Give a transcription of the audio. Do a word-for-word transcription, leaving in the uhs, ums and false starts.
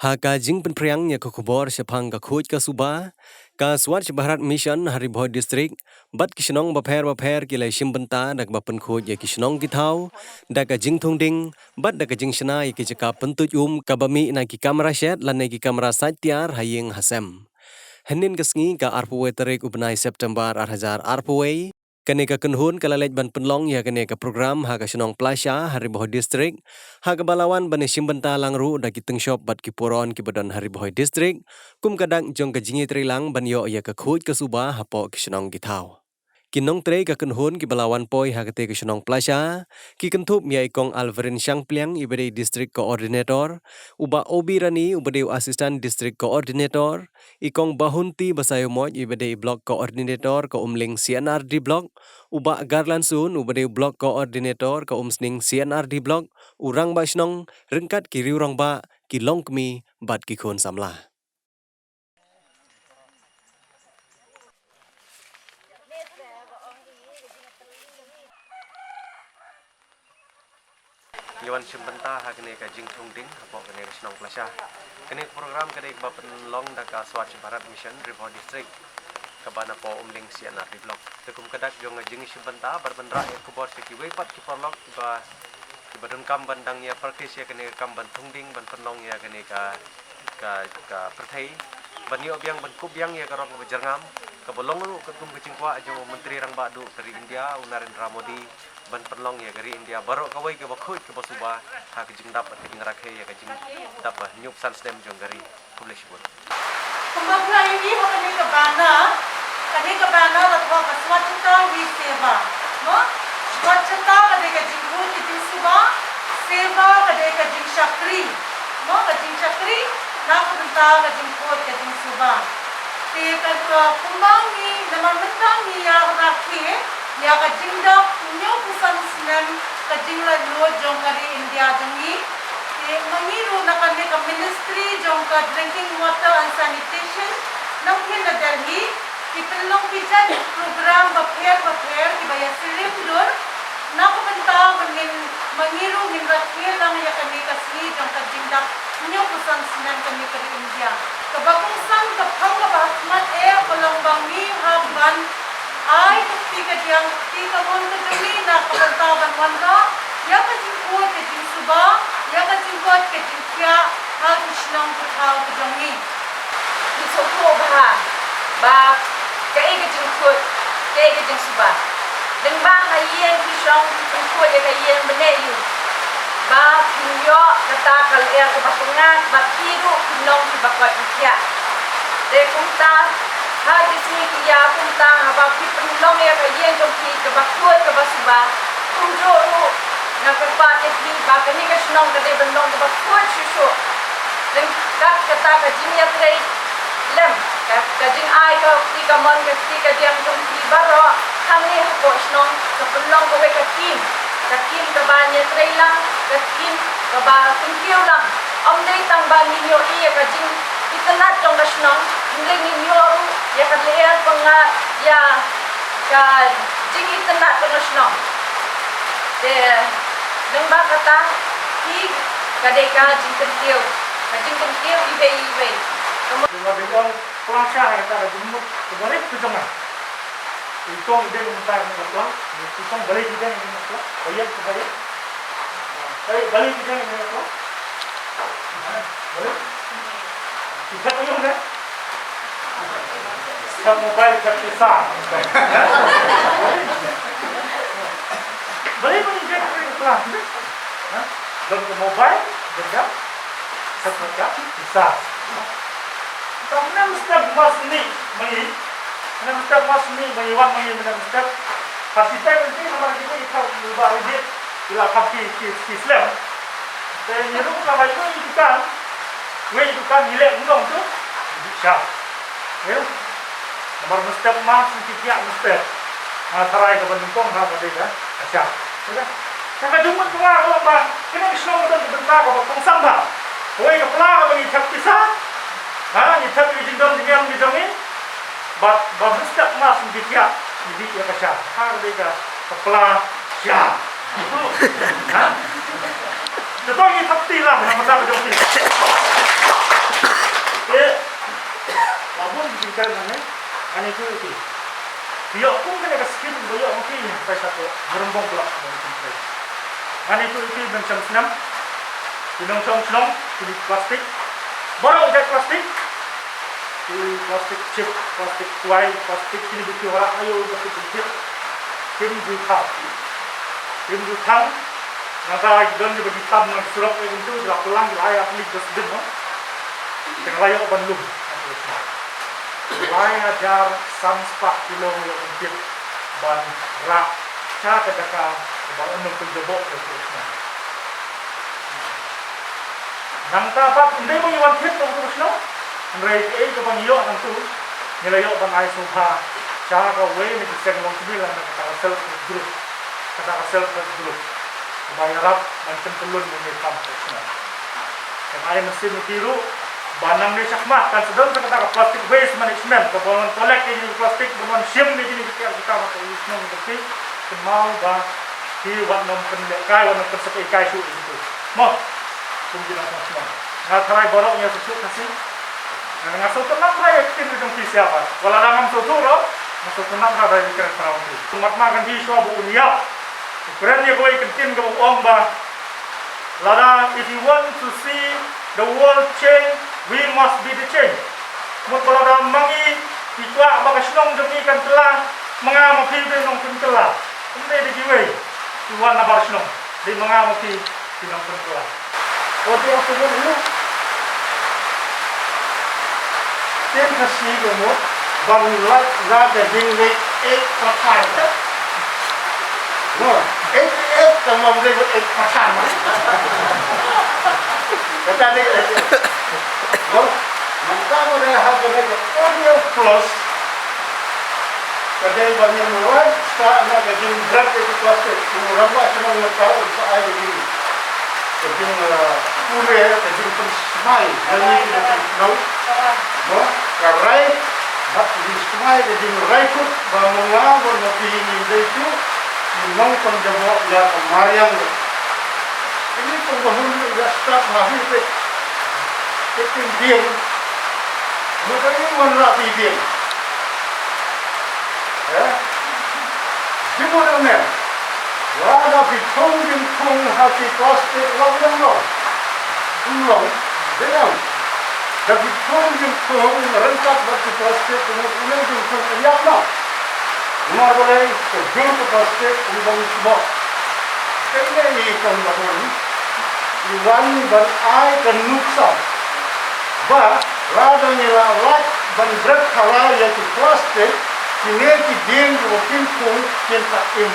Ha ka jingpynphriang ïa ka khubor shaphang ka khuid ka suba, ka Swachh Bharat Mission ha Ri Bhoi District bad ki shnong bapher bapher ki la shim bynta da kaba pynkhuid ïa ki shnong ki thaw da ka jingthung ding bad da ka jingshna ïa ki jaka pyntuid um kaba mih na ki kamra shet lane ki kamra sait tiar ha ïing ha sem. Hynnin ka sngi, ka arphew wei tarik u bnai September ar hajar arphew wei, kane ka kynhun ka la leit ban pynlong ïa kane ka program ha ka shnong Plasha ha Ri Bhoi District, ha kaba la wan ban ïashim bynta lang ruh da ki tyngshop bad ki puron kiba don ha Ri Bhoi District, kum ka dak jong ka jingïatreilang ban ïoh ïa ka khuid ka suba hapoh ki shnong ki thaw. Ki nongtrei ka kynhun kiba la wan poi ha kata ka shnong Plasha, ki kynthup ïa i Kong Alverin Shangpliang iba dei District Coordinator, u Bah Obi Rani uba dei u Assistant District Coordinator, i Kong Bahunti Basaiawmoit iba dei i Block Coordinator ka Umling C and R D Block, u Bah Garland Sun uba dei u Block Coordinator ka Umsning C and R D Block, u Rangbah Shnong, ryngkat ki riew rangbah, ki longkmie bad ki khun samla. Ngi wan shim bynta ha kane ka jingthung ding hapoh kane ka shnong Plasha. Kane ka program ka dei kaba pynlong da ka Swachh Bharat Mission Ri Bhoi District, kaba na poh Umling C and R D Block. Te kum ka dak jong ka jingshim bynta, ban wanrah ïa ka khubor sha kiwei pat ki paralok kiba, kiba donkam ban dang ïa practice ïa kane ka kam ban thung ding, ban pynlong ïa kane ka, ka, ka pyrthei, ban ïoh biang, ban kup biang ïa ka rong kaba jyrngam, kaba long ruh katkum ka jingkwah jong u Myntri Rangbah Duh ka ri India, u Narendra Modi, ban pynlong ïa ka ri India baroh kawei kaba khuid kaba suba ha ka jingdap bad ka jingrakhe ïa ka jingdap ba hynñiewphew san snem jong ka ri. Khublei shibun. Kumba phi la ïohi ha kane ka banner, kane ka banner la thoh ka Swachhata Hi Seva, no? Swachhata ka dei ka jingkhuid ka jingsuba, seva ka dei ka jingshakri, no? Ka jingshakri na ka bynta ka jingkhuid ka jingsuba. Te ka, ka kumba ngi, namar mynta ngi ïa rakhe ïa ka jingdap hynñiewphew san snem ka jinglaitluid jong ka ri India jong ngi. Te ma ngi ruh na kane ka Ministry jong ka Drinking Water and Sanitation, nongkynnoh Delhi, ki pynlong ki jait program bapher bapher kiba ïa shim dur na ka bynta ba ngin, ma ngi ruh ngin rakhe lang ïa kane ka sngi jong ka jingdap hynñiewphew san snem kane ka ri India. Kaba kongsan, ka phang kaba hakhmat eh ka long ba ngi hap ban ai ka kti ka diang, ka kti ka mon ka jong ngi na ka bynta ban wanrah ïa ka jingkhuid ka jingsuba, ïa ka jingkoit ka jingkhiah ha ki shnong ki thaw ka jong ngi. Ngi sngewthuh bha ba kaei ka jingkhuid, kaei ka jingsuba. Lyngba ha ïing ki shong ki pynkhuid ïa ka ïing bneng ïa u ba phin ïoh kata ka lyer kaba pyngngad, ba phi ruh phin long kiba koit ba khiah. Te kumta, ha ki sngi ki ïa kumta, haba phi pynlong ïa ka ïing jong phi kaba khuid kaba suba, kumjuh ruh nga kyrpad ïa phi ba kane ka shnong ka dei ban long kaba khuid shuh shuh. Ryngkat kata ka jingïatrei lem, ka, ka jingai ka kti ka mon, ka kti ka diang jong phi baroh hangne hapoh shnong, ka pynlong kawei ka team, ka team kaba ïatrei lang, ka team kaba kyntiew lang. Ym dei tang ba ngin ïohi ïa ka jingitynnad jong ka shnong, hynrei ngin ïoh ruh ïa ka lyer pyngngad, ïa ka jingitynnad jong ka shnong. Te lyngba kata hi ka dei ka jingkyntiew, ka jingkyntiew iwei iwei. Ka mo- Ka dei ka plasha, kata ka jingmut kaba rit ka jong nga. Itong deng mynta ka pla, itong balei ki deng mynta ka pla, bayar ka bayar. Ai, balei ki deng mynta ka pla. Balei? Ki thep ïa u ne? Thep mobile, thep pisa. Balei ba ngi deng ka pla? Ha? Don ka mobile, don ka thep ka pisa. Tang mynne mynstep mas ni ma ngi. Mynne mynstep mas ni ma ngi, wan ma ngi mynne mynstep. Ha siteng ngi namar ngi ngi thap ba ri dit. Ki la khap ki, ki, ki slem. Te ngi ruh ka bai wei dukan. Wei dukan ngi leh ngi long tu. Ngi sha. Ngi ruh. Namar mynstep ma, shu ki kiak mynstep. Nga tharai ka ban nyngkong ha ka dei ka, ka sha. Te ka, te ka jingmut ka nga ka long ba, kane ka shnong ka don ka bynta kaba kongsan ba. Kawei ka pla kaba ngi thep pisa. Ha, ngi thep ïa ka jingdon jingem ka jong ngi. Bad ba mynstep ma shu ki kiak, ngi dih ïa ka sha. Ha ka dei ka, ka pla sha. Ha? Te to ngi thep ti lah na ka bynta ka jong ngi. Kren hangne, ngan ïathuh ïa phi. Phi ïoh kum kane ka skim ba ïoh ma phi, pisa ko Ngarembong Block ba ngi pyntrei. Ngan ïathuh ïa phi ban shem snem. Ki nongshong shnong, ki plastik. Baroh jait plastik. Ki plastik chip, plastik kwai, plastik kine ba phi wanrah, aïu plastik ba phi. Kim ju thang. Kim ju thang. Nangta don kiba ki thang na surok, eh, kumtu, ki la pynlang, ki la ai ha plastik dustbin, no? Te nga la ïoh ban lum. Lai hajar san spah kilo ïoh ban tip ban rah sha ka jaka kaba yn ym pynjaboh ïa u shnong. Nangta pat ym dei ba ngi wan thied ïa u shnong. Hynrei kaei kaba ngi ïoh hangtu, ngi la ïoh ban ai sngewbha sha kawei na ki seng longkmie lane kata ka self help group. Kata ka self help group. Ba ïarap ban pynpylun ïa kane ka kam ka shnong. Kan ai mynsiem ïa ki ruh ba nangne shakhmat kan sa don sa kata ka plastic waste management, kaba wan collect ïa kine ki plastic, ban wan shim ïa kine ki kiar ki tam ha ka shnong ka phi, kynmaw ba phi wat nym pynlehkai, wat nym pynsep ïa kai shuh ïa kitu. Mo, kum ki nongshong shnong. Nga tharai baroh ngi ïa sngewthuh Khasi. Nga sngewtynnat ba ïa ktien ka jong phi sha ba. Wat la ngam sngewthuh ruh, nga sngewtynnat ba ïa kren para phi. Mat ma kan phi shuwa ba un ïap. Kren ïa kawei ka ktien kaba ong ba, lada, if you want to see the world change, we must be the change. Mut ba lada ma ngi, phi kwah ba ka shnong jong ngi kan kylla, ma nga ma phi dei nongpynkylla. Ym dei da kiwei ki wan na bar shnong, dei ma nga ma phi ki nongpynkylla. Odi aku mut lu. Ktien Khasi ka mut ban lait na ka jingleit eit pathan. No, eit, eit, tang ba ym dei ba eit pathan. Kata dei eit, eit. No, mynta ba dei ha kane ka audio plus, ka dei ba ngin lait sha na ka jingbret ïa ki plastic. U rangbah shnong mynta un sa ai ka jing, ka jing, uh, pule, ka jingpynsmai ha ngi ki nongshong shnong. Mo, ka rai, bad ka jingsmai, ka jingrai kut ba ma nga bad ma phi ngin dei tu ki nongpynjaboh ïa ka mariang. Ini pynbahun ïa start ma phi te. Te pynbiang. Mo, ka ini wanrah pynbiang. Eh? Jingmut ym em. Lada phi thung jingthung ha ki plastic, long long long. Ym long, dei em. Da phi thung jingthung ryngkat bad ki plastic, ka mut une u jingthung ka ïap noh. Namar balei, ka jur ka plastic ym don sboh. Kaei ne i kong ba don, i wan ban ai ka nuksa ba lada ngi la lait ban bret halor ïa ki plastic, kine ki dieng kiba kin thung kin sa im.